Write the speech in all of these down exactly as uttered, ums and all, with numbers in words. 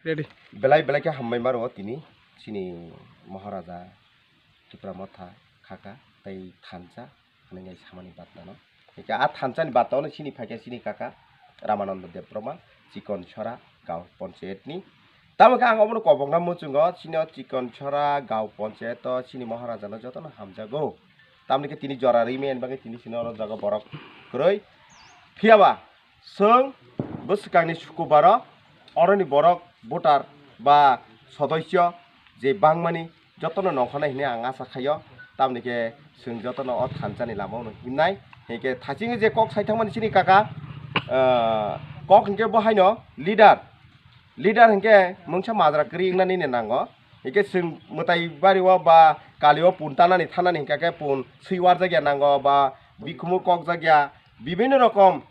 Ready. Belai belai khe hambai maro tini chini Maharaja Tipra Motha khaka tei thansa hwnwi samani batano. Hingke a thansani batano chini phaikha chini kaka Ramananda Debbarma Chikon Sora Gaon Ponchayetni. Tamo khe ang obono kobokna muchungo chini o Chikon Sora Gaon Ponchayeto chini Maharajano jotono hamjago. Tamni khe tini jora rime ani bagwi tini chini oro jaga borok kwrwi. Phiyaba Chwng bwswkangni sukubaro oroni borok voter ba sodoisyo je bangmani jotono nongkhornai hinwi ang asa khaio, tamni khe chwng jotono o thansani lamao no himnai. Hinkhe thachingwi je kok saithangmani chini kaka, ah, kok hinkhe bo haino leader, leader hinkhe mungsa majra kwrwi wngnani nango. Hinkhe chwng mwtai bario ba kalio pun tanani thanani hinkha khe pun swi warjakya nango ba bikhumu kokjakya, bibinno rokom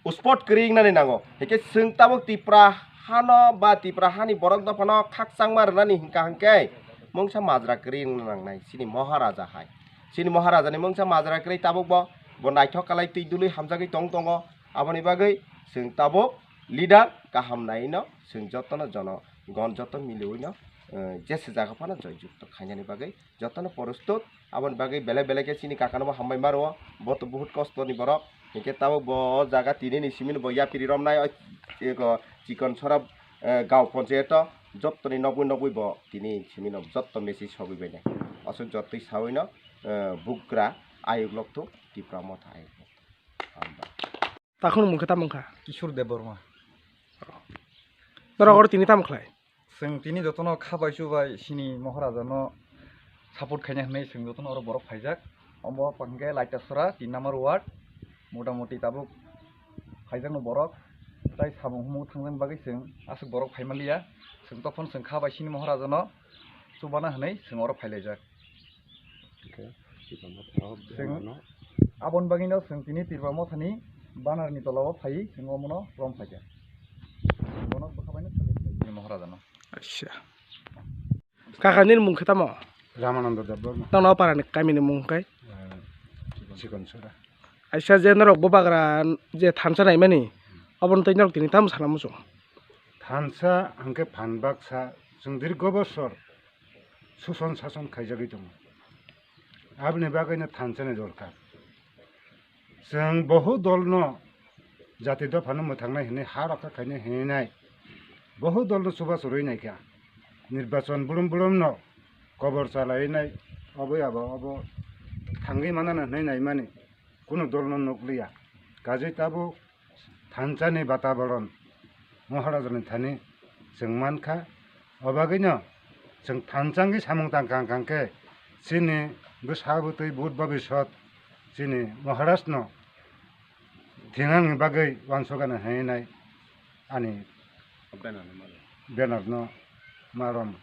uspot kwrwi wngnani nango. Hinkhe chwng tabuk Tipra hano ba Tipra hani borok dophano khakchangma rwnani hinkha hinkhe mungsa majra kwrwi wngna nangnai chini Maharaja hai. Chini Maharajani mungsa majra kwrwi tabuk bo, bo naithok kalai twi dului hamjagwi tong tongo. Aboni bagwi chwng tabuk leader kaham naino chwng jotono jono gon joto miliwino, eh, jesa jaga phano joyjukto khainani bagwi jotono porostut. Aboni bagwi belai belai khe chini kakano bo hambai ma rwo, bo to buhut kosto ni borok. Hinkhe tabuk bo o jaga tini ni simi no bo yapri romnai, o eko Chikon Sora, eh, Gaon Ponchayeto jotto ni nogwi nogwi bo tini simi no jotto message sogwi bainai. Aswk jottoi sawi no, eh, bugra ayuk lokthung, Tipra Motha ayuk lokthung. Hambai. Takhuk mung khe tamo wngkha? Kishore Debbarma. Norok oro tini tamo khlai? Chwng tini jotono kha bai chubai chini Maharaja no support khaina hinwi chwng jotono oro borok phaijak. Omo hwnkhe Laitasora tin number ward, motamoti tabuk phaijakno borok, tai samung humung thangjakni bagwi chwng aswk borok phaimanliya. Chwng tokphano chwng kha bai chini Maharaja no chubana hinwi chwng oro phailaijak. Hwnkhe Tipra Motha o Chwng bemano. Aboni bagwino chwng tini Tipra Mothani banner ni tola o phaiwi chwng omono rom phaikha. Bono bwkha baino support khlai tini Maharajano. Acha. Kaka nini mung khe tamo? Ramananda Debbarma. Tangno o parani kamini mung khe? Eh, Chikon Sora. Aisa je norok bubagra je thansa naimani, obono tei norok tini tamo sana muchung? Thansa hwnkhe phan baksa chwng dirgo bosor suson sason khaijagwi tongo. Aboni bagwino thansani dorkar. Chwng bohut dolno jati dophano mwthangnai hinwi ha rokha khainai hinwi nai. Bohut dolno chubachu rwi naikha. Nirbachon bulum bulumno kobor chalainai obo abo obo thangwi manana hinwi naimani kunu dolno nukliya. Kajwi tabuk thansani bataboron Maharajani thani chwng mankha. O bagwino chwng thansani samung tangkha hwnkhe chini bwsa bwtwi but bobisot chini Maharajno thinangni bagwi uansukgana hinwi nai ani bannerno marom.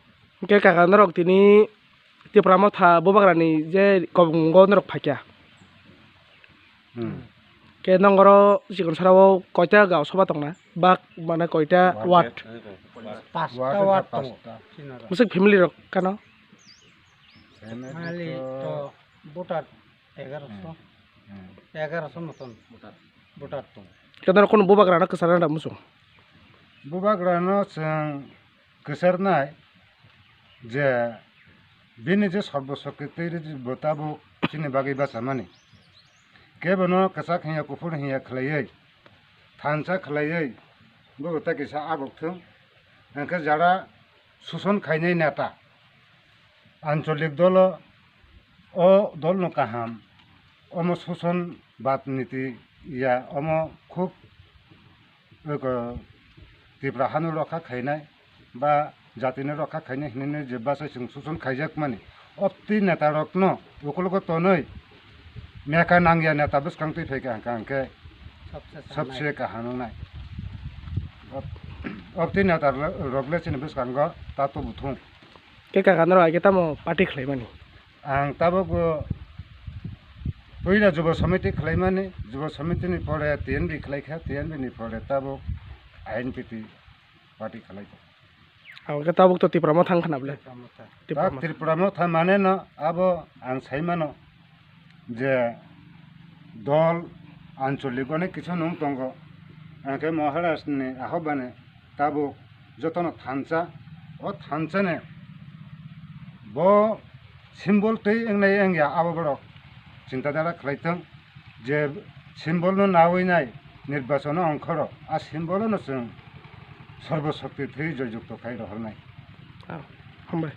Hwnkhe kaka norok tini Tipra Motha bubagrani je kobongo norok phaikha. Hmm. Khe nongoro Chikon Sora o koita Gaon Sabha tongna? Bak mane koita ward? Pasta ward tongo. Musuk family rok kano? Family to voter egaroso. Hmm. Egaroso moton voter tongo. Khe norok kono bubagrano kwchar na musung? Bubagrano chwng kwcharnai je bini je sorbo sokriti bo tabuk chini bagwi bachamani. Kebono kwchak hiya kuphur hiya khlaiwi, thansa khlaiwi, bo ta kisa abok thung. Hwnkhe jara suson khainai neta, ancholik dolo, o dolno kaham, omo suson bad niti ya, omo khub eko Tipra hano rokha khainai ba jatino rokha khainai hinwi je bachai chwng suson khaijakmani. Opti netarokno ukologo tonwi mekha nangya neta bwskang twi phaikha hwnkha hwnkhe sobse kaham wngnai. Op-, opti neta rok le chini bwskango ta tubu thung. Khe kaka norok hai khe tamo party khlaimani? Ang tabuk bo puila Jubo Samiti khlaimani, Jubo Samiti ni pore T N B khlaikha, T N B ni pore tabuk I N P T party khlaikha. Abo khe tabuk to Tipra Motha wngkha na bole? Tipra Motha. Tipra Motha. Tripura Motha mane no abo ang sai mano je dol ancholik onek kisu nung tongo, hwnkhe Maharaj ni ahobane tabuk jotono thansa, o thansani bo symbol twi wngnai wngya abo borok chinta dara khlai thung, je symbol no nawi nai nirbachon o ongkhoro, a symbol no chwng sorbo shokti thwi joyjukto khai rohornai. Ah, hambai.